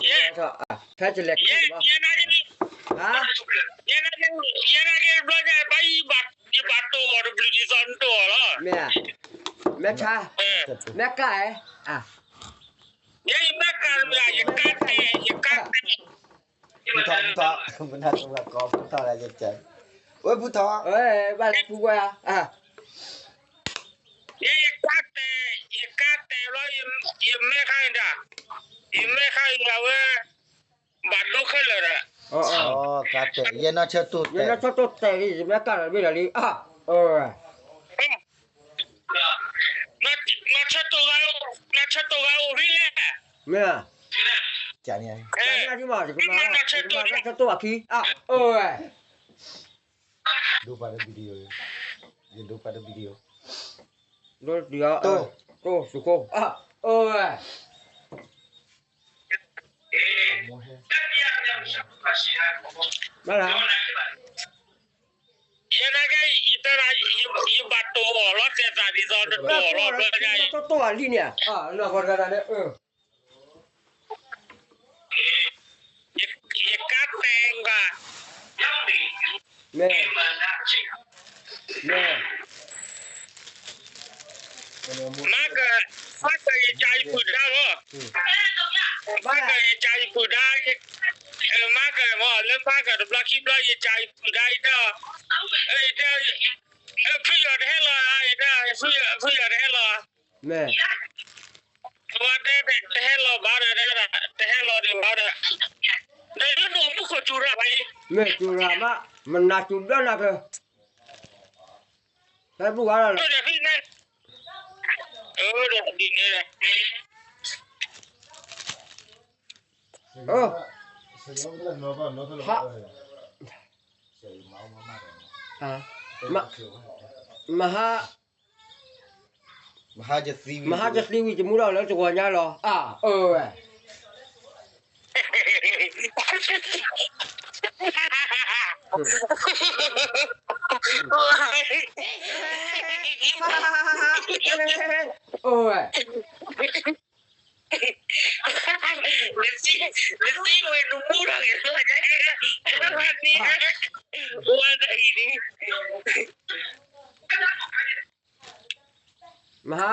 ယဲ, ဖဲကလဲၤက့ၤလီၤ, ယဲနာ်က့ၤ, ယဲနာ်က့ၤဘျီညါ ဘၣ်ယဘၣ်တိၢ်အီၤတဘျုးဒ်သိးနတိၢ်အီၤလီၤ, မ့ၢ်, မ့ၢ်ဆါ, မ့ၢ်ကၣ်, ယဲယမ့ၢ်ကၣ်တမ့ၢ် ယကၣ်တဲာ် ယကၣ်တဲာ် ဝဲဖုထီၣ်, ဘၣ်လၢဖုဝဲ, ယဲယကၣ်တဲာ်, ယကၣ်တဲာ်ဘျီ, ယမဲာ်ခါအံၤဒၣ်, ယမဲာ်ခါအံၤဒၣ်ဝဲ, ဘၣ်ဒိခဲလၢာ်ဒီး, ယဲနီၢ်ဆၢတိၢ်တဲာ်, ယဲနီၢ်ဆၢတိၢ်တဲာ်လံ ယမဲာ်ကၣ်ဒီးဘ့ၣ်ဒီးလံ, အၢဝဲ နီၢ်ဆၢတိၢ်ဂၤ, နီၢ်ဆၢတိၢ်ဂၤအိၣ်ဖဲလဲၣ်, မ့ၢ်, နီၢ်ဆၢတိၢ်ဘၣ်ခံ, အၢဝဲ, ဒိပာ်တဘံၣ်ဒံး, ဒိပာ်တဘံၣ်ဒံး, တိၢ်, တိၢ်စူခိၣ်, အၢဝဲ ဘၣ်လၢ, ယဲနာ်က့ၤ ယတဲဒၣ်, ယဘၣ်တိၢ်အီၤလီၤ တဲသးဒ်သိးတတိၢ်အီၤလီၤ ဘျီညါအံၤ, တိၢ်တိၢ်အီၤလံန့ၣ်, ယကါတဲာ်ဂၤ, မ့ၢ်, မ့ၢ် မၤက, မၤကယကါယပုၢ်ဒါလီၤ, မၤကယကါယပုၢ်ဒါ, မၤကမ့ၢ် လၢမၤကတဘျီခံဘျီ ယကါယပုၢ်ဒါအံၤဒၣ်, အံၤဒၣ်, ဖုယီၤတဟဲလီၤ, အံၤဒၣ်, ဖုယီၤတဟဲလီၤ, မ့ၢ်, ဝဲတဲတဟဲလီၤဘၣ်ဒီး, တဟဲလီၤဒံးဘၣ်ဒီး, ဒီးယဒိၣ်မုၢ်ခိၣ်စူၤရၣ်ဘၣ်အံၤ, မ့ၢ်စူၤရၣ်မး, မနၤစူၤဘျီနၤက, ဟဲဘူၣ်ဝါလီၤ, ဒ်န့ၣ်, မဟါ, မဟါယသံဝံၤယမူထီၣ်လၢတဂီၤညါလီၤ, အၢဝဲ အိၣ်ဝဲ, နသံဝံၤနမူထီၣ်က့ၤလီၤ, ဝဲဒၣ်အံၤန့ၣ်, မဟါ,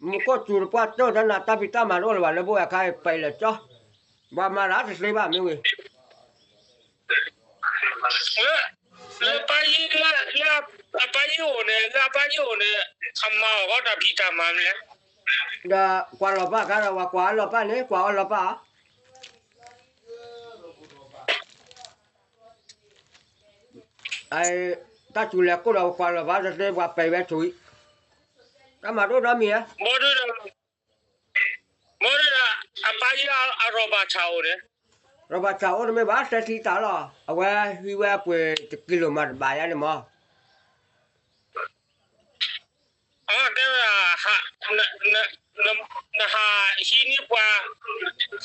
မူခိၣ်စူၤတပှၢ်တၢၢ်တၢ်နးတၢ်ဖံးတၢ်မၤတအိၣ်လၢၤဘၣ်လၢဘိၣ်အခါအံၤ ပှၤလဲၤကၠီ, ပှၤမၤတၢ်တသ့ဘၣ်မ့ၢ်ဝံၤ လၢ, လၢပၢ်ယံၤ, လၢအပၢ်ယံၤအိၣ်န့ၣ်, လၢအပၢ်ယံၤအိၣ်န့ၣ်, အမၤအီၤဂီၢ်တၢ်ဖံးတၢ်မၤမနုၤလဲၣ်, ဒီးကွၢ်လီၤပၢ်ခါဒီး ပှၤကွၢ်အလီၤပၢ်န့ၣ် ကွၢ်အီၣ်လီၤပၢ်ဧါ တၢ်စူၤလဲၤကိၣ်ဒီးပှၤလီၤဘၣ်တသ့ ပှၤပဲာ်ဝဲဆိအံၤ, တၢ်မၤဒိၣ်ဒီးမံၤဧါ, မ့ၢ်ဒီး, မ့ၢ်ဒီး, အပၢ်ယံၤအရီၣ်ဘၣ်ဆၣ်အိၣ်န့ၣ်, ရီၣ်ဘၣ်ဆၣ်အိၣ်တမ့ၢ်ဘၣ် သၢဆံတၢ်လီၤ အဝဲဟံးဝဲအပှ့ၤတကံလိၤမးတဘၣ်ယါန့ၣ်မး အတဲဝဲဒၣ်, နဟးဟံးန့ၢ်ပှၤ,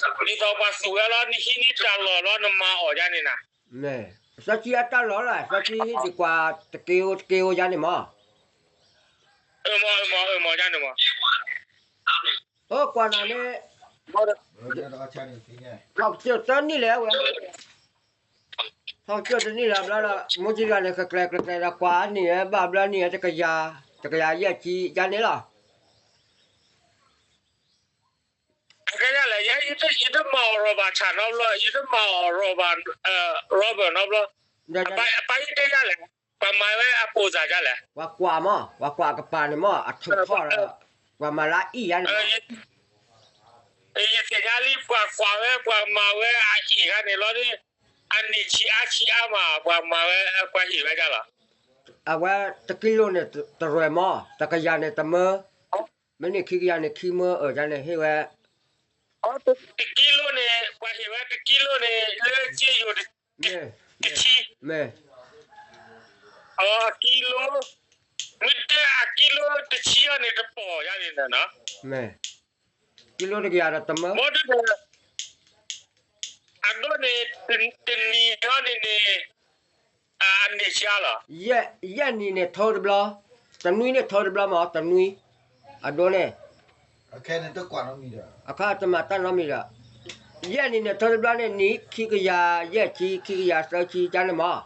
ဒ်သိးပှၤသူၣ်ဝဲလီၤ နဟံးန့ၢ်တၢ်လီၢ်လီၤ နမၤအီၣ်ယါန့ၣ်နၤ, စီၤကံအတၢ်လီၢ်လီၤ စီၤကံဟံးဒံးကွၢ်တက့ၢ်အိၣ်တက့ၢ်အိၣ်ယါန့ၣ်မး, အၢမး, အၢမး, အၢမးယါန့ၣ်မး, အိၣ်ကွၢ်နၤန့ၣ်, ထီၣ်ကစၢၢ်တနံၣ်လဲၣ်ဝဲ ထီၣ်ကစၢၢ်တနံၣ်လၢၤဘျီဒီး မိၢ်ကံဂၤန့ၣ် ကကျဲၤကျဲၤကျဲၤဒီးကွၢ်အနံၣ်ဝဲဘၣ်ဘျီနံၣ်ဝဲတကယၤ, တကယၤယဲၢ်ဆံယါန့ၣ်လီၤ. အကဲဒ်လဲၣ်, ယတမၤအီၤရီၣ်ဘၣ်ဆၣ်နီတဘျီ, ယတမၤအီၤရီၣ်ဘၣ်, ရီဘၢၣ်နီတဘျီ, အပၢ်ယံၤတဲဒ်လဲၣ်, ပှၤမၤဝဲအပိၢ်စၢ်ဒ်လဲၣ်, ပှၤကွၢ်မး, ပှၤကွၢ်အကပၤန့ၣ်မး အထီၣ်ထီၣ်ဒီး, ပှၤမၤလၢအအံၣ်ယါန့ၣ်မး ယသ့ၣ်ညါလံ ပှၤကွၢ်ဝဲ ပှၤမၤဝဲအအံၣ်ခါန့ၣ်လီၤ, အန့ၢ်ဆံးအါဆံးအါမး ပှၤမၤဝဲ ပှၤဟ့ၣ်ဝဲဒ်လီၤ. အဝဲတကံလိၤန့ၣ်တရဲၣ်မး တကယၤန့ၣ်တမၢ, မ့ၢ်န့ၢ်ခံကယၤန့ၣ်ခံမၢအၢၣ်ဒ်န့ၣ်ဟ့ၣ်ဝဲ တကံလိၤန့ၣ် ပှၤဟ့ၣ်ဝဲတကံလိၤန့ၣ် လၢစ့ယိၤတဆံ, အကံလိၤ, မ့ၢ်တဲအကံလိၤတဆံအီၤန့ၣ်တပီၢ်ယါန့ၣ်နီၤ, ကံလိၤတကယၤဒီးတမၢ, အဒိန့ၣ် တနံၤအီၤန့ၣ်န့ၣ် အန့ၢ်ဆံးလီၤ, ယဲၢ်နံၤန့ၣ်ထီတဘျီ, တနွံန့ၣ်ထီတဘျီမး တနွံ, အဒိန့ၣ် နတကွၢ်နီတမံၤဒီး အခါတမၤတၢ်နီတမံၤဒီး, ယဲၢ်နံၤန့ၣ် ထီတဘျီန့ၣ် နံၣ်ခံကယၤယဲၢ်ဆံ ခံကယၤသၢဆံ ကန့ၣ်မး,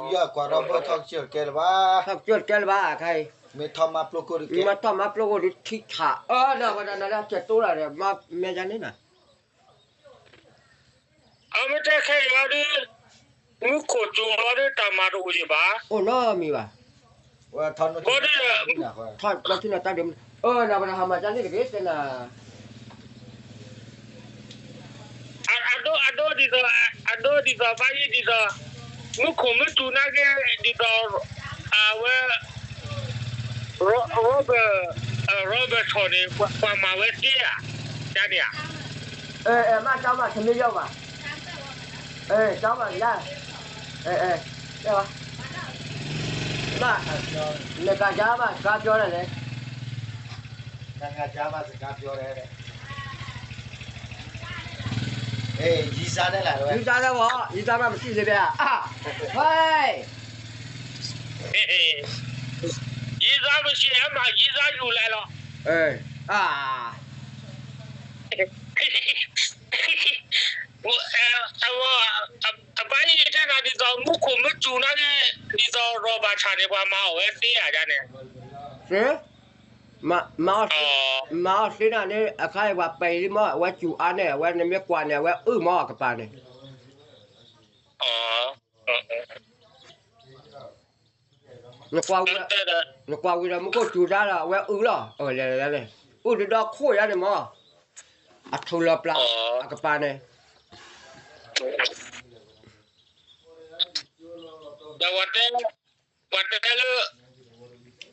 ယကွၢ်ထီၣ်ဘၣ်ထီၣ်ကစၢၢ်တကဲလၢၤဘၣ်, ထီၣ်ကစၢၢ်တကဲလၢၤဘၣ် အခါအံၤ, မ့ၢ်ထီၣ်မၤပျိၢ်ကိၢ်ဒုးကဲ, မ့ၢ်ထီၣ်မၤပျိၢ်ကိၢ်ဒုးထံဆး, အၢ ဒီးဝဲဒၣ်နၤလၢကဲတိၢ်လီၤဒီး မ့ၢ်ယါန့ၣ်နၤ အမ့ၢ်တဲခဲအံၤလီၤဒုး, မူခိၣ်စူၤလီၤဒုး တၢ်မၤတအိၣ်ယံၤဘၣ်, အိၣ်နီတမံၤဘၣ်, ဘၣ်ဒုး, ထီၣ်လီၤထံလီၤတၢ်ဒုး, အၢ နၤပှၤတဟါမၤကန့ၣ်တဂ့ၤ တဲနၤ အဒိ အဒိဒ်သိး အဒိဒ်သိး ဘၣ်ယံၤဒ်သိး မူခိၣ်မ့ၢ်စူၤနာ်က့ ဒ်သိး အဝဲ Robert, Robert ထီၣ်န့ၣ် ပှၤမၤဝဲသ့ဧါ, ကန့ၣ်ဧါ, မ့ၢ်ကမၤ တမ့ၢ်ယီၤဘၣ်, ကမၤယါ, တဲဝဲ, မ့ၢ် နကစၢ်မၤစကားပြောတယ်လေ, နကစၢ်မၤစကားပြောတယ် ယံသးဒၣ်လၢ ယံသးဒၣ်ဝဲ ယံသးမၤမစံးလၢဘၣ်, ဟဲ ယံသးမစံးမး ယံသးယူၤလဲၣ်လီၤ, အ အဘၣ်ယံၤတဲနၤဒ်သိး မူခိၣ်မ့ၢ်စူၤနာ်က့ ဒ်သိး ရီၣ်ဘၣ်ဆၣ်န့ၣ် ပှၤမၤအီၣ်ဝဲသ့ဧါန့ၣ်, မၤအီၣ်သ့နၤန့ၣ် အခါအံၤပှၤပဲာ်လံမး အဝဲစူၤအါန့ၣ် အဝဲနမ့ၢ်ကွၢ်န့ၣ် အဝဲအုၣ်မးအကပၤန့ၣ် နကွၢ်ဝံၤဒီးမူခိၣ်စူၤတၢ်ဒီး အဝဲအုၣ်လီၤ, အုၣ်တဒီခိၣ်ယါန့ၣ်မး, အထူလီၤပျၢ် အကပၤန့ၣ်, ဒီးပှၤတဲလၢ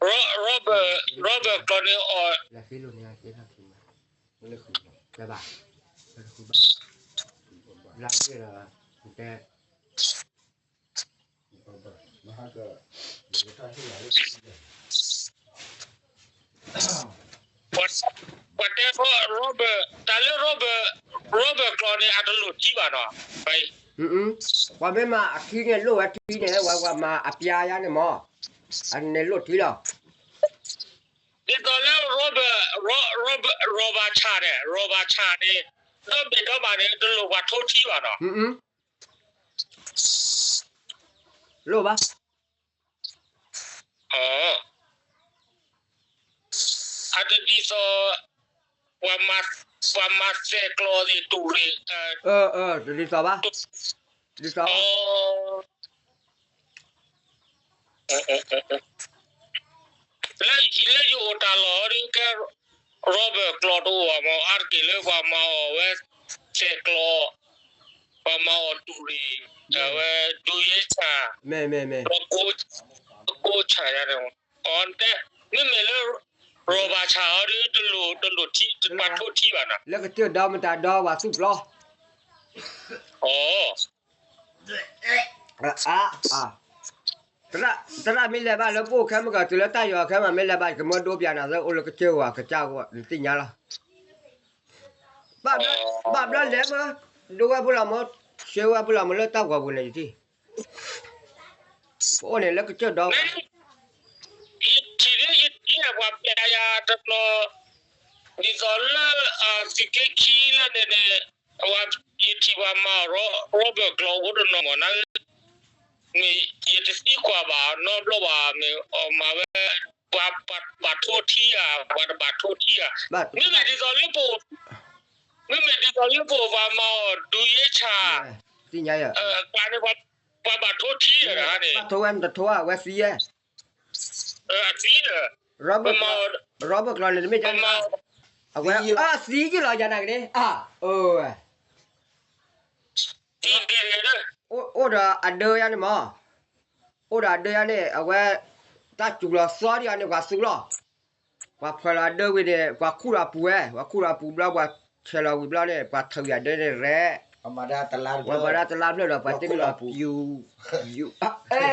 Robert, Robert ကျီၢ်န့ၣ်အီၤ ပှၤတဲ Robert, တၢ်လၢ Robert, Robert ကျီၢ်န့ၣ် အတလိၣ်ထံဘၣ်နီၤ, ပှၤမ့ၢ်မၤအခံန့ၣ် လိၣ်ဝဲထံန့ၣ် ဝဲပှၤမၤအပျါယါန့ၣ်မး, အန့ၣ်လိၣ်ထံလီၤ, ဒ်သိးလၢ Robert, Robert, ရီၣ်ဘၣ်ဆၣ်န့ၣ် ရီၣ်ဘၣ်ဆၣ်န့ၣ် ဒီဘ့ၣ်ဒီဘၣ်န့ၣ် တလိၣ်ပှၤထိထံဘၣ်နီၤ လိၣ်ဘၣ်, အတဒ်သိး ပှၤမၤသဲးကျီသ့ၣ်တူၢ်ရ့ၣ်, တဒ်သိးဘၣ်, ဒ်သိး လၢယထံၣ်လၢယအိၣ်တၢ်လီၢ်ဒ်ကဲ Robert ကျီၢ်တအိၣ်ဘၣ်မး အါတက့ၢ်လၢပှၤမၤအီၣ်ဝဲသဲးကျီ, ပှၤမၤအီၣ်တူၢ်ရ့ၣ်, အဝဲဒုးယဲဆၣ်, ကိးဆၣ်ယါန့ၣ်, အတဲ မ့မ့ၢ်လၢ ရီၣ်ဘၣ်ဆၣ်အီၤဒ်တလိၣ်, တလိၣ်ထံ, ပှၤထိထံဘၣ်နီၤ, လၢကစၢၢ်ဒီမတၤဒီပှၤသူၣ်ပျီ သရၣ်မ့ၢ်လဲၤဘၣ်လၢပအိၣ်ခဲမုၢ်ကီၢ် တုၤလၢတၢ်ယွၤခဲမး မ့ၢ်လဲၤဘၣ် ယကမၢဒိပျးနၤလၢ အိၣ်လၢကစၢၢ်ဝဲ ကစၢ်ဝဲ နသ့ၣ်ညါလီၤ. ဘၣ်ဘျီလဲၤမး ဒိဝဲဖုလီၤမး ဆှၢဝဲဖုလီၤမးလၢတၢ်ဂီၤပူၤန့ၣ် ယထံၣ် ပအိၣ်န့ၣ်လၢကစၢၢ်ဒီဝဲ ယထံၣ်လၢယထံၣ်ပှၤပျးယၤတနီၤ ဒ်သိးလၢ သုးက့ခံလၢန့ၣ်န့ၣ် ယထံၣ်ပှၤမၤအီၣ် Robert ကျီၢ်အိၣ်တနီၤမး န မ့ၢ်ယတသံကွၢ်ဘၣ်နီတဘျီဘၣ် မ့ၢ်အီၣ်မၤဝဲ ပှၤဘၣ်ထိထံဧါ ပှၤတဘၣ်ထိထံဧါ မ့မ့ၢ်ဒ်သိးလၢပအိၣ် မ့မ့ၢ်ဒ်သိးလၢပအိၣ်ပှၤမၤအီၣ်ဒုးယဲဆၣ် သ့ၣ်ညါယၤ ပှၤန့ၣ် ပှၤဘၣ်ထိထံဧါန့ၣ် ဘၣ်ထိဝဲမတထိဧါ အဝဲသံဧါ အသံဒီး Robert ကျီၢ်န့ၣ် တမ့ၢ်ကန့ၣ် အဝဲအသံက့ၤလီၤယၤနာ်က့န့ၣ် အ အိၣ်ဒီးအဒၢယါန့ၣ်မး အိၣ်ဒီးအဒၢယါန့ၣ် အဝဲ တၢ်စူၤလီၤသီဒံးအီၤန့ၣ် ပှၤသူလီၤ ပှၤဖၢလီၤအဒၢဝံၤန့ၣ် ပှၤခူၣ်လီၤအပူၤဝဲ ပှၤခူၣ်လီၤအပူၤဘျီ ပှၤဆဲးလီၤဝံၤဘျီန့ၣ် ပှၤထုးဝံၤအဒၢန့ၣ်ရဲ ပှၤဘၣ်ဒါတလါဖျၢၣ်ဒီး ပှၤတ့ၢ်န့ၢ်လီၤပူၤ ယူၤ ယူၤ အဲ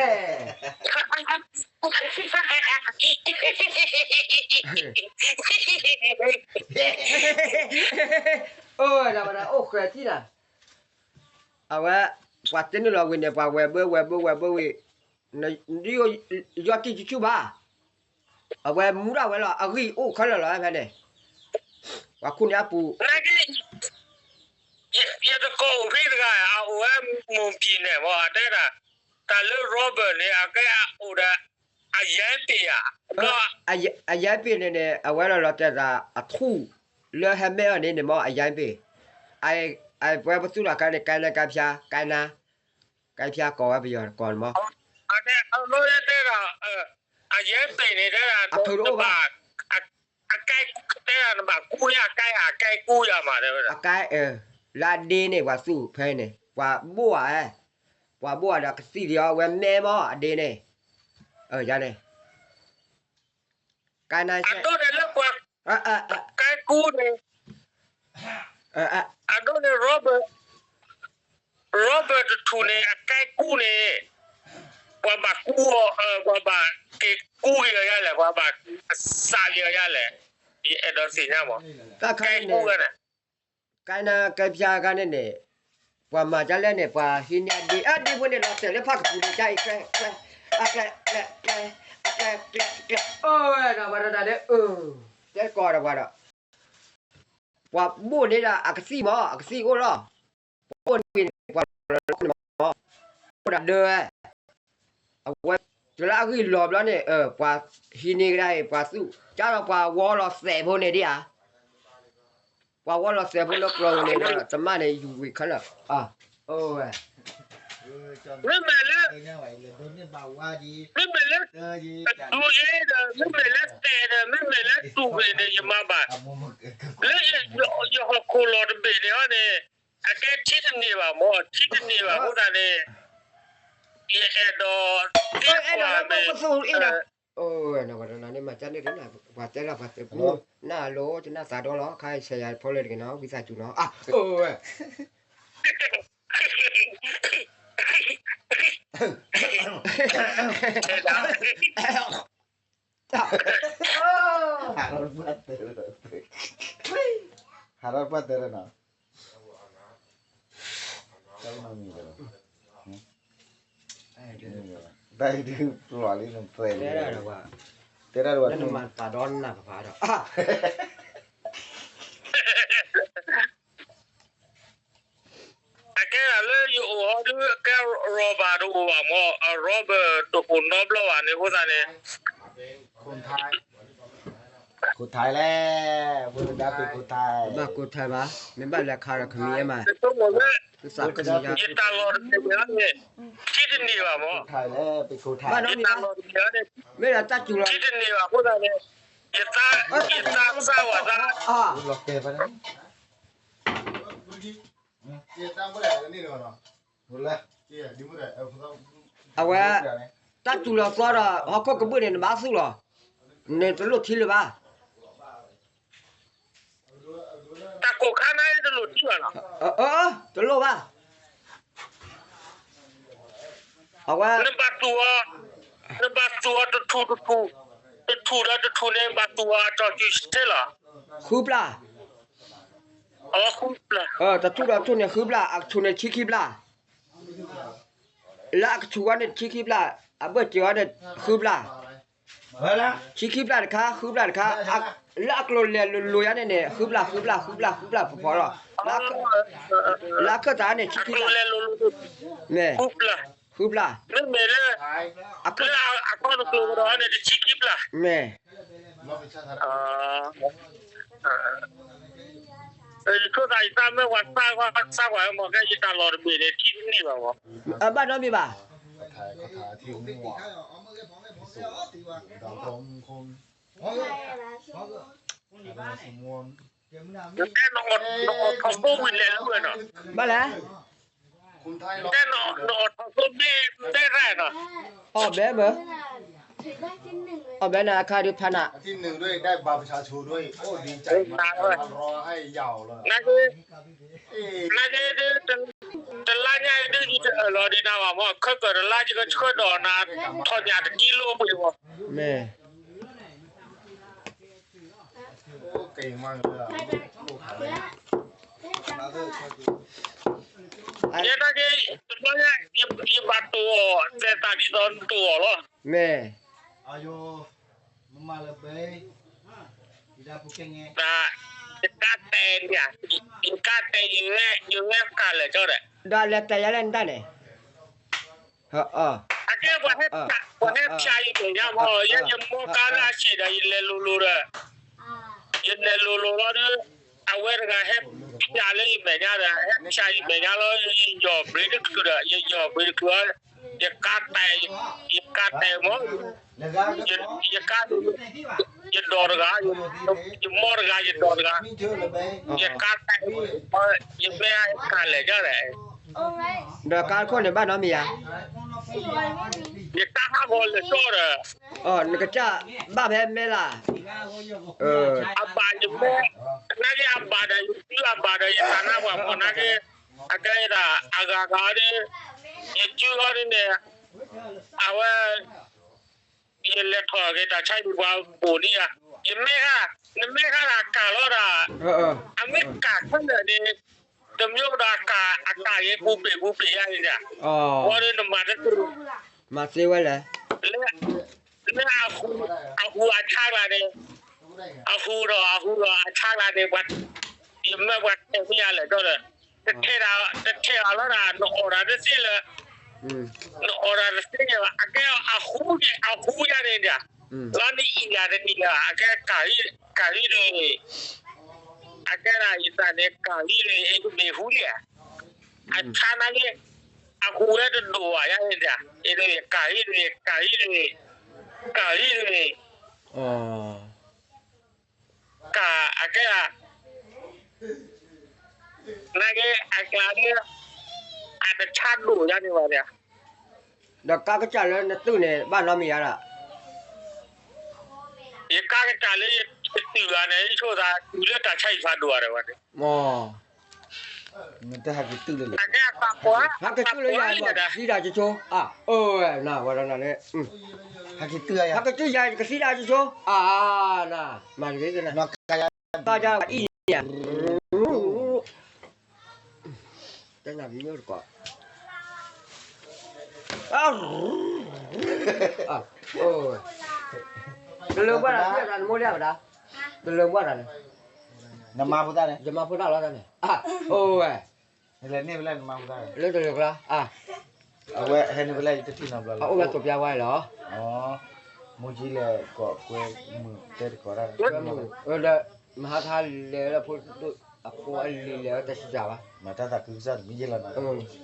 အိၣ်ဝဲဒၣ် အိၣ်ဃဲၤထံၣ်နၤ အဝဲ ပှၤတ့ၢ်န့ၢ်လီၤဝံၤန့ၣ် ပှၤဝဲၤဘၢ ဝဲၤဘၢ ဝဲၤဘၢဝံၤ ဒ်ယီၢ်တံၢ်ဆူၣ်ဆူၣ်ဘၣ် အဝဲမူဒၣ်ဝဲလီၤ အဂံၢ်အိၣ်ခဲလၢာ်လီၤဖဲန့ၣ်, ပှၤခူၣ်န့ၢ်အပူၤ, ယတကိးအိၣ်ဖဲတဂၤ အအိၣ်ဝဲမိၢ်ပံၤန့ၣ်မ့ၢ် အတဲဒၣ်, တၢ်လၢ Robert န့ၣ် အကဲအိၣ်ဒီး အယဲပ့ၤဧါ, အယဲပ့ၤန့ၣ်န့ၣ် အဝဲလီၤလီၤတဲာ်သးအထူၣ် လၢဟဲမဲအီၤန့ၣ်န့ၣ်မ့ၢ် အယဲပ့ၤ, အဝဲပသူၣ်ထီၣ်ခါန့ၣ် ကဲနကဲဖျါ ကဲန ကဲဖျါကိးဝဲပယီၤကိးန့ၣ်မ့ၢ် အတဲဒၣ် အယဲပ့ၤန့ၣ်တဲဒၣ် အထုးတအိၣ်ဘၣ်, အကဲတဲဒၣ်နဘၣ်ကူယၤ ကဲအကဲကူယၤမး တဲဝဲဒၣ် အကဲ, လၢအဒ့န့ၣ် ပှၤသူၣ်ဖဲန့ၣ် ပှၤဘိၣ်ဧါ, ပှၤဘိၣ်ဧါဒီးကသံၣ်ဒံးအီၤ အဝဲမဲမ့ၢ်အဒ့န့ၣ်, ယၤန့ၣ် ကဲန အဒိန့ၣ်လၢပှၤ ကဲကူန့ၣ် အဒိန့ၣ် Robert, Robert တထူၣ်န့ၣ် အကဲကူန့ၣ် ပှၤဘၣ်ကူအီၤ, ပှၤဘၣ်က့ၤကူက့ၤအီၤယါလဲၣ်, ပှၤဘၣ်စးက့ၤအီၤယါလဲၣ်, ယအဲၣ်ဒိးသ့ၣ်ညါမး, ကဲကူန့ၣ် ကဲနကဲဖျါခါန့ၣ်န့ၣ်, ပှၤမၤဒ်လဲၣ်န့ၣ် ပှၤဟံးန့ၢ်အဒ့, အဒ့ဖိန့ၣ်လီၤတဲာ်လၢဖးကပူၤန့ၣ် ကဲအံၤကျဲ, ကျဲ, အကျဲ, ကျဲ, ကျဲ, အကျဲ, ကျဲ, ကျဲ, အိၣ်ဝဲဒီးပှၤဒီးတၢ်လၢ, တဲကီးဒီးပှၤဒီး, ပှၤဘိၣ်န့ၢ်ဒၣ်အကသံၣ်မး အကသံၣ်အိၣ်လီၤ, ပှၤဘိၣ်န့ၢ်ပှၤလီၤန့ၣ်မး, အိၣ်ဒၣ်ဒၢဝဲ, အဝဲ, တုၤလၢအဂံၢ်လီၤဘျီန့ၣ် ပှၤဟံးန့ၢ်ကဒါအံၤ ပှၤသူၣ်, ကဒီးပှၤဝီလီၤသဲးဖိန့ၣ်ဒ်ဧါ ပှၤဝီလီၤသဲးဖိလၢကျိၤန့ၣ်ဒီး တမၣ်န့ၣ် ယူၤဝံၤခဲလၢာ်, အိၣ်ဝဲ, မ့မ့ၢ်လၢ, မ့မ့ၢ်လၢ, ဒူယ့ဒီး မ့မ့ၢ်လၢသဲးဒီး မ့မ့ၢ်လၢတူၢ်ဂ့ၤန့ၣ် ယမၤဘၣ်, လၢယဟီၣ်ခိၣ်လီၤတဘ့ၣ်န့ၣ်အီၤန့ၣ်, အကဲထံတန့ၢ်ဘၣ်မး ထံတန့ၢ်ဘၣ်အဃိသတးန့ၣ်, ယအဲၣ်ဒိး, သ့ကွၢ်မ့ၢ်, နဝတနၤန့ၣ်မၤကန့ၢ်တနၤ ပှၤတဲလီၤပှၤသးပူ, နၢ်လိၤ တနၢ်သးဒီလီၤ ခါဆဲးယၤဖိလၢတဂ့ၤနီၤ ဝံသးစူၤနီၤ, အိၣ်ဝဲ ဟးထီၣ်ပှၢ်တဲရနီၤ, တၢ်ဒုးပျီလံနသဲး, တဲဒၣ်ဒ်ဝဲ, နမၤတၢ်ဒီနၢ်ကဖးဒီး အကဲဒၣ်လၢယအိၣ်ဟီဒုး ကဲ Robert တအိၣ်ဘၣ်မး, Robert တအိၣ်နီတဘျီဘၣ်န့ၣ်အဃိသတးန့ၣ်, ခိၣ်ထံးလဲၣ်, ဖိသဒါပ့ၤခိၣ်ထံး, ဘၣ်ခိၣ်ထံးဘၣ်, မ့ၢ်ဘၣ်လဲၤခးဒီးခမံၤအမး, ယတၢ်လီၢ်တဘ့ၣ်န့ၣ် ထံတန့ၢ်ဘၣ်မး, ယတၢ်လီၢ်တဘ့ၣ်န့ၣ် မ့ၢ်ဒီးတၢ်စူၤလီၤ, ထံတန့ၢ်ဘၣ်အဃိသတးန့ၣ်, ယသး, ယသးစၢ်ဝဲသး အဝဲ, တၢ်စူၤလီၤသီဒီး ဟီၣ်ခိၣ်ကဘုၣ်န့ၣ် နဘၣ်သူၣ်လီၤ, နတလိၣ်ထံလၢၤဘၣ်, တၢ်ကိၢ်ခါန့ၣ်တလိၣ်ထံဘၣ်နီၤ, တလိၣ်ဘၣ်, အဝဲ, နဘၣ်သူၣ်အီၤ, နဘၣ်သူၣ်အီၤတထူၣ်တထူၣ်, တထူၣ်ဒီးတထူၣ်န့ၣ် ဘၣ်သူၣ်အီၤအတီၢ်စူၤထဲလီၤ, ဃုဘျၣ် တထူၣ်ဒီးတထူၣ်န့ၣ်ဃုဘျၣ်, အထူၣ်န့ၣ်ဆံခံဘျၣ်, လၢအကဆူၣ်ဝဲန့ၣ်ဆံခံဘျၣ်, အဘၢၣ်စၢၤဝဲန့ၣ်ဃုဘျၣ်, ဆံခံဘျၣ်တခါ ဃုဘျၣ်တခါ, လၢအကျိၤလဲၤလိၤလိၤယါန့ၣ်န့ၣ် ဃုဘျၣ် ဃုဘျၣ် ဃုဘျၣ် ဃုဘျၣ်ဖီဖီလီၤ, လၢအခၢၣ်သးန့ၣ်ဆံခံဘျၣ်, မ့ၢ်, ဃုဘျၣ်, မ့မ့ၢ်လၢ, မ့ၢ်, ယဆိကမိၣ်ယသးမ့ၢ်ပှၤစၢ်ကွၢ်မ့ၢ်ကဲယတၢ်လီၢ်တဘ့ၣ်န့ၣ် ထံတန့ၢ်ဘၣ်မး, ဘၣ်နီတမံၤဘၣ်, နအီၣ်ထီၣ်ဖိဝံၤလဲၤလၢဝဲနီၤ, ဘၣ်လဲၣ်, နအီၣ်ထီၣ်ဖိဘဲဘဲရၣ်နီၤ, အီၣ်ဘဲမ့ၢ်, အီၣ်ဘဲနၤအခါဒုးဖးနၤ နာ်က့, နာ်က့, တလါညါအံၤဒုးယတအၢၣ်လီၤဒံးနၤဘၣ်မ့ၢ် ခၢၣ်ကၢၢ်တလါယကဆှၢဒီးနၤ ထီၣ်ညၣ်တကံလိပှ့ၤမး, မ့ၢ်, ယဲနာ်က့, တဘျီညါ, ယဘၣ်တိၢ်အီၤ သဲးသးဒ်သိးနတိၢ်အီၤလီၤ, မ့ၢ်, ယကါတဲာ်န့ၣ်, ယကါတဲာ်ယဂဲၢ်ကၢ်လၢာ်ကၠီဒီး, ဒီးလဲၤတဲာ်ယၤလၢနတၢ်န့ၣ်, အကဲ ပှၤဟဲဖျါယမဲာ်ညါမး, ယဲယမိၢ်ကါလၢအဆံးဒီး ယလဲၤလိၤလိၤဒီး, ယလဲၤလိၤလိၤလီၤဒီး, အဝဲတဂၤဟဲဖျါလၢယမဲာ်ညါဒီး ဟဲဖျါယမဲာ်ညါလီၤ, ယယီၤဘြ့တချုးဒီး ယယီၤဘြ့တချုး, ယကါတဲာ်, ယကါတဲာ်မး, ယကါ, ယဒီးတဂၤ, ယမိၢ်တဂၤ ယဒီးတဂၤ, ယကါတဲာ်, ယမ့ၢ်ကၢ်လဲာ်ကၠီဒီး, ဒီးကါခိၣ်န့ၣ် ဘၣ်နီတမံၤဧါ, ယကါဟးဂီၤလဲၤကၠီဒီး, နကစၢ်ဘၣ်ဖဲမဲလၢ်, အဘၣ်ယမဲ, နာ်က့အဘၣ်ဒီး ယစုအဘၣ်ဒီး ယသးနါပှၤဖီၣ်နာ်က့, အကဲဒၣ်အဂၤဂၤဒီး, ယစုအီၤဒ်န့ၣ်, အဝဲ ယလဲၤထီၣ်က့ၤတၢ်ဆါဟံၣ်ပှၤပိာ်န့ၣ်ဧါ, ယမ့ၢ်, နမ့ၢ်ဃါအကၢ်လီၤဒီး, အမ့ၢ်ကၢ်ခဲလၢာ်န့ၣ်, တမ့ၢ်ကဒီးအကၢ်, အကၢ်ဂ့ၤပူၤပ့ၤပူၤပ့ၤယါန့ၣ်, ဝံၤဒီးနမၤတသ့, မၤသ့ဝဲလဲၣ်, လၢအဟူးအဆါကျါန့ၣ်, အဟူးဒီးအဟူးဒီးအဆါကျါန့ၣ်, ယမ့ၢ်ပှၤတဲာ်မ့ၢ်ယါလဲၣ်ဒီး, တထဲးအီၤလီၤဒီး နအီၣ်တၢ်တသ့လၢ, နအီၣ်တၢ်တသ့လၢ, အကဲအဟူးန့ၣ် အဟူးယါန့ၣ်ဒီး, လီၤနအံၤယါတနံၤဒီး အကဲကၢ်လံတဂ့ၤ, အကဲဒၣ်ယသးန့ၣ် ကၢ်လံတဂ့ၤ အကမ့ၢ်ဟူးလံဧါ, အဆါနာ်က့, အဟူးဝဲတဒိၣ်ဘၣ်ယါန့ၣ်ဒီး, အ့ၣ် ကၢ်လံတဂ့ၤ, ကၢ်လံတဂ့ၤ, ကၢ်လံတဂ့ၤ, ကၢ်အကဲဒၣ် နာ်က့အကျါန့ၣ်, အတဆါဒိၣ်ယါန့ၣ်ဘၣ်ဒီး, ဒီးကါကစၢ်လၢနသုးန့ၣ် ဘၣ်နီတမံၤဧါဒီး, ယကါကစၢ်လၢယသုးဂၤန့ၣ် ယဆိသးတုၤလၢတၢ်ဆါဟံၣ်ဖးဒိၣ်ဧါဒီးဝဲန့ၣ်, မ့ၢ်, ဟဲက့ၤတုၤလၢယၤ ကသံဒၣ်ကဆိ, အဝဲဒၣ်နၤန့ၣ်, ဟဲက့ၤတုၤယၤ ကသံဒၣ်ကဆိ, အါ, နၤ, မၤတဂ့ၤ, ဘၣ်အံၤန့ၣ် တနၢ်ပယိၣ်တကီး, တလၢဘၣ်တၢ် နမိၢ်လၢအဝဲဒၣ်, တလၢဘၣ်တၢ်န့ၣ်, နမၤဖိသၣ်န့ၣ်, ယမၤဖိသၣ်လီၤတၢ်န့ၣ်, အိၣ်ဝဲ, လၢတလၢကျါ, အဝဲဟဲန့ၣ်ဖဲလဲၣ် ယတထံၣ်နီတဘျီလီၤ, အအိၣ်ဝဲကိးပျါဝါလီၤ, မူကံလဲၤကိးကွဲမုာ်တဲတကိးတၢ်, ဒီးမဟါခါလဲၤလၢဖိဒိၣ်, အဖိအလံၤလဲၤဝဲတဆံးစၢ်ဘၣ်, မၤတၢ်သးခုကစီၣ်တမံၤယဲလီၤ,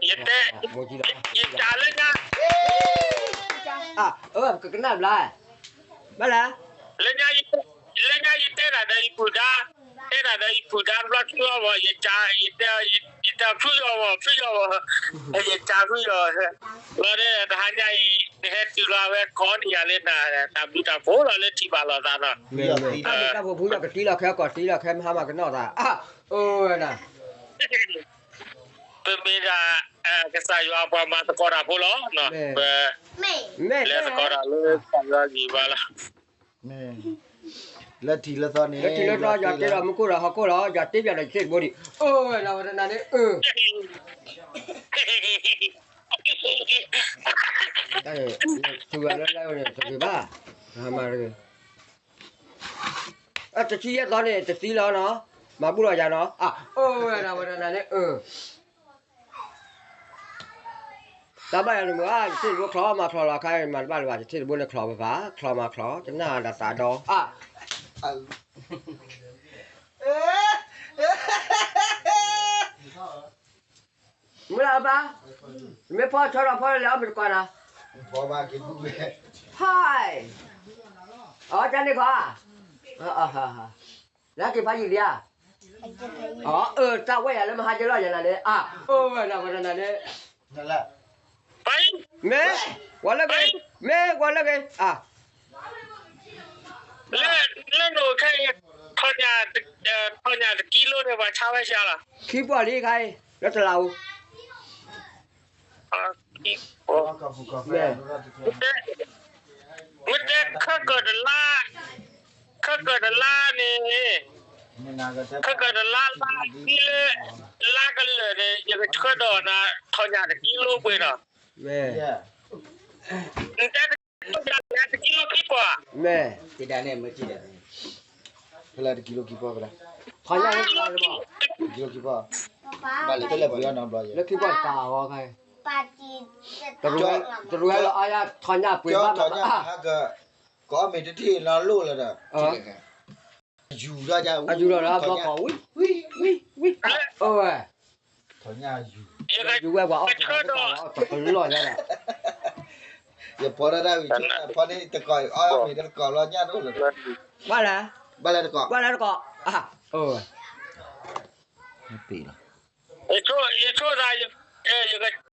ယတဲ, ယတဲလၢညါ, ကကနၣ်ဘျါ, ဘၣ်လဲၣ်, လၢညါ, လၢညါယတဲတၢ်ဒီးယပုၢ်ဒါ, တဲတၢ်ဒီးယပုၢ်ဒါတဘျီဆူအီၤမး, ယတဲ, ယတဲဖုယီၤမး ဖုယီၤမး, ယတဲဖုယီၤ, လီၤဒီးတဟါညါအံၤ နဟဲတုၤလီၤဝဲကိးန့ၢ်ယၤလၢနၤ, တၢ်ဘျုးတၢ်ဖှိၣ်လီၤလၢထံၣ်ဘၣ်လိာ်သးနီၤ, တၢ်ဘျုးတၢ်ဖှိၣ်ဖုယီၤကသံလီၤခဲ ကီၢ်သံလီၤခဲမဟါမၤကနီၣ်သး, အိၣ်ဝဲဒၣ် ပမ့ၢ်ဒၣ် ကစၢ်ယွၤပှၤမၤသကိးတၢ်ဖိလီၤ, ပလဲၤသကိးတၢ်လၢကစၢ်ယွၤဂံၢ်ဘါလီၤ, လၢထံးလၢသီန့ၣ်, လၢထံးလၢသီ ယွၤတ့လီၤမူခိၣ်ဒီးဟီၣ်ခိၣ်လီၤ, ယွၤတ့ပၠးဒီးယသ့ၣ်တဘိဒံး, အိၣ်ဝဲဒၣ်ဝဲတနၤန့ၣ်, ထူဂၤလၢလၢန့ၣ် တဂ့ၤဘၣ်, မၤတဂ့ၤ တဆံယဲၢ်သီန့ၣ် တသံလီၤနီၤ, မၤဘူၣ်လီၤယၤနီၤ, အိၣ်ဝဲဒၣ်ဝဲဒၣ်နၤန့ၣ်, တၢ်ဘၣ်ယၤန့ၣ်မ့ၢ်ဧါ, ယထံၣ်တဘိချီမၤချီလီၤခါ, မၤတဘၣ်လၢၤဘၣ်, ယထံၣ်တဘိန့ၣ်ချီပပၢ်, ချီမၤချီ, တနၢ်ဒၣ်သးဒီး, မုၢ်လၢ်အပၢ်, မ့ၢ်ဖီဆီဒီးဖီလဲၤအီၣ်မ့ၢ်တကွၢ်နၤ, ဟဲ, အတၢ်န့ၣ်ခီ, နက့ၤဖးယံာ်လံဧါ, အၢ တၢ်ဝဲယၤလၢမဟါက့ၤလီၤယၤနၤန့ၣ်, အၢ ဝဲနၤဝဲနၤန့ၣ်, မ့ၢ်, ဝဲလၢဂ့ၤ, မ့ၢ်ဝဲလၢဂ့ၤ, အၢ လၢ, လၢနအိၣ်ခဲအံၤ, ထီၣ်ညၣ်တကံလိန့ၣ် ပှၤဆါဝဲဆါလီၤ, ခံပှၢ်လံခါအံၤ လၢတလးဧိၤ, မ့ၢ်တဲ, ခဲကၢၣ်တလါ, ခဲကၢၣ်တလါန့ၣ်, ခဲကၢၣ်တလါလါခံလၢ, လါကလၢာ်န့ၣ် ယကဆှၢဒီးနၤ ထီၣ်ညၣ်တကံလိပှဲၤဒီး, မ့ၢ်, နတဲတကံလိ တကံလိခံပီၢ်, မ့ၢ်, ဖဲလဲၣ်တကံလိခံပီၢ်ဖဲလဲၣ်, ထီညၣ်လၢခံပီၢ်, တကံလိခံပီၢ်, လၢခံပီၢ်တပာ်အီၤခါ, တရူးဝဲလၢအါယါထီညၣ်ပှ့ၤဘၣ်မး, ကအီၣ်မ့ၤတထံၣ်လီၤလိၣ်လၢဒီး, ယူၤဒီးယၤ, ယူၤဒီးလၢဘျီကီး, ဝံ, ဝံ, ဝံ, ဝံ, အဝဲ ယူၤဝဲပှၤအီၣ်တကလီၢ်ညါဒီး, ယဖီဒၣ်တၢ်ဝံၤဖီန့ၣ်တကီး, အီၣ်မ့ၤတကီးလီၤညါတအိၣ်လၢၤ, ဘၣ်လဲၣ်, ဘၣ်လဲၣ်တကီး, ဘၣ်လဲၣ်တကီး, အဝဲ, ယဆိၣ်သး, ယက